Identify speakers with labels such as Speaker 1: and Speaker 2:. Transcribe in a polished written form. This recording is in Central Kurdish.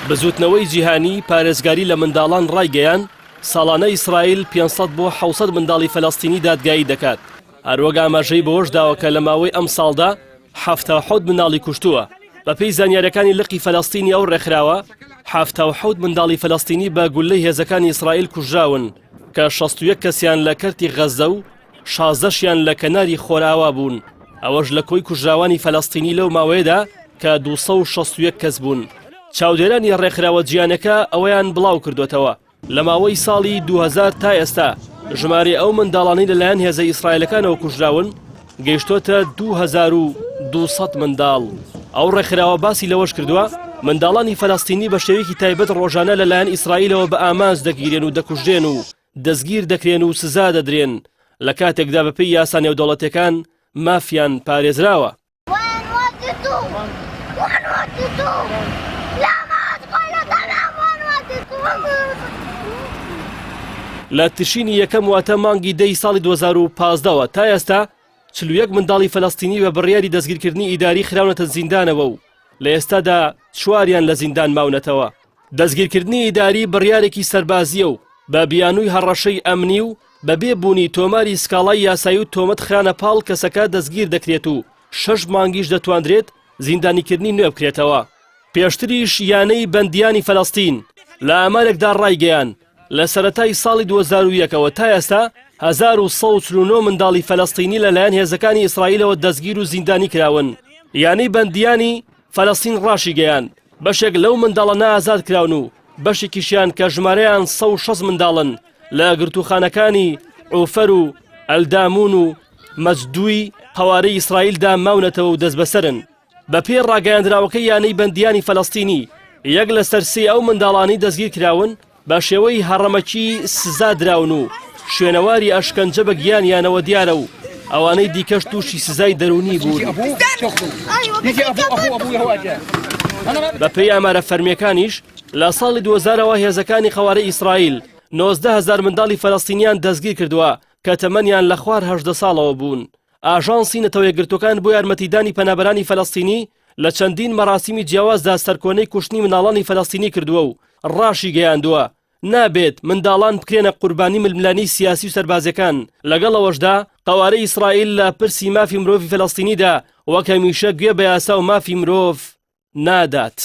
Speaker 1: بزوتنەوەی جیهانی پارێزگاری لە منداڵان ڕایگەیاند، ساڵانە ئیسرائیل 500 بۆ 600 منداڵی فەلەستینی دادگایی دەکات، هەروەک ئاماژەی بەوەشداوە کە لە ماوەی ئەمساڵدا 77 منداڵی کوشتووە. بەپێی زانیاریەکانی لقی فەلەستینی ئەو ڕێکخراوە، 77 منداڵی فەلەستینی بە گوللەی هێزەکانی ئیسرائیل کوژراون کە 61 کەسیان لە کەرتی غەززە و شازدەشیان لە کەناری خۆرئاوا بوون، ئەوەش لە کۆی کوژراوانی فەلەستینی لەو ماوەیەدا کە 261 کەس بوون. چاودێرانی ڕێکخراوە جیهانیەکە ئەوەیان بڵاو کردۆتەوە، لە ماوەی ساڵی 2000 تا ئێستا ژمارەی ئەو منداڵانەی لەلایەن هێزە ئیسرائیلەکانەوە کوژراون گەیشتۆتە 2200 منداڵ. ئەو ڕێکخراوە باسی لەوەش کردووە، منداڵانی فەلەستینی بە شێوەیەکی تایبەت ڕۆژانە لەلایەن ئیسرائیلەوە بە ئامانج دەگیرێن و دەکوژرێن و دەستگیر دەکرێن و سزا دەدرێن، لە کاتێکدا بەپێی یاسا نێودەوڵەتیەکان مافیان پارێزراوە. لە تشرینی یەکەم واتە مانگی دەی ساڵی 2015 ەوە تا ئێستا 41 منداڵی فەلەستینی بە بڕیاری دەستگیرکردنی ئیداری خراونەتە زیندانەوە و لە ئێستادا چواریان لە زیندان ماونەتەوە. دەستگیرکردنی ئیداری بڕیارێکی سەربازییە و بە بیانووی هەڕەشەی ئەمنی و بەبێ بوونی تۆماری سکاڵای یاسایی و تۆمەت خرانە پاڵ کەسەکە دەستگیر دەکرێت و شەش مانگیش دەتواندرێت زیندانیکردنی نوێ بکرێتەوە. پێشتریش یانەی بەندیانی فەلەستین لە ئامارێکدا ڕایگەیاند، لە سەرەتای ساڵی 2001 ەوە تا ئێستا 1149 منداڵی فەلەستینی لەلایەن هێزەکانی ئیسرائیلەوە دەستگیر و زیندانی کراون. یانەی بەندیانی فەلەستین ڕاشیگەیاند، بەشێک لەو منداڵانە ئازاد کراون و بەشێکیشیان کە ژمارەیان 160 منداڵن لە گرتووخانەکانی عوفەر و ئەلدامون و مەجدوی قەوارەی ئیسرائیلدا ماونەتەوە و دەستبەسەرن. بەپێی ڕاگەیاندراوەکەی یانەی بەندیانی فەلەستینی، یەک لەسەر سێی ئەو منداڵانەی دەستگیرکراون بە شێوەی هەڕەمەکی سزا دراون و شوێنەواری ئەشکەنجە بە گیانیانەوە دیارە و ئەوانەی دیکەش تووشی سزای دەروونی بوون. بەپێی ئامارە فەرمییەکانیش، لە ساڵی 2000ەوە هێزەکانی قەوارەی ئیسرائیل 19 هەزار منداڵی فەلەستینیان دەستگیرکردووە کە تەمەنیان لە خوار 18 ساڵەوە بوون. ئاژانسی نەتەوە یەکگرتووەکان بۆ یارمەتیدانی پەنابەرانی فەلەستینی لە چەندین مەراسیمی جیاوازدا سەرکۆنەی کوشتنی منداڵانی فەلەستینی کردووە و ڕاشیگەیاندووە، نابێت منداڵان بکرێنە قوربانی ململانێی سیاسی و سەربازیەکان، لەگەڵ ئەوەشدا قەوارەی ئیسرائیل لە پرسی مافی مرۆڤی فەلەستینیدا وەک هەمیشە گوێ بە یاسا و مافی مرۆڤ نادات.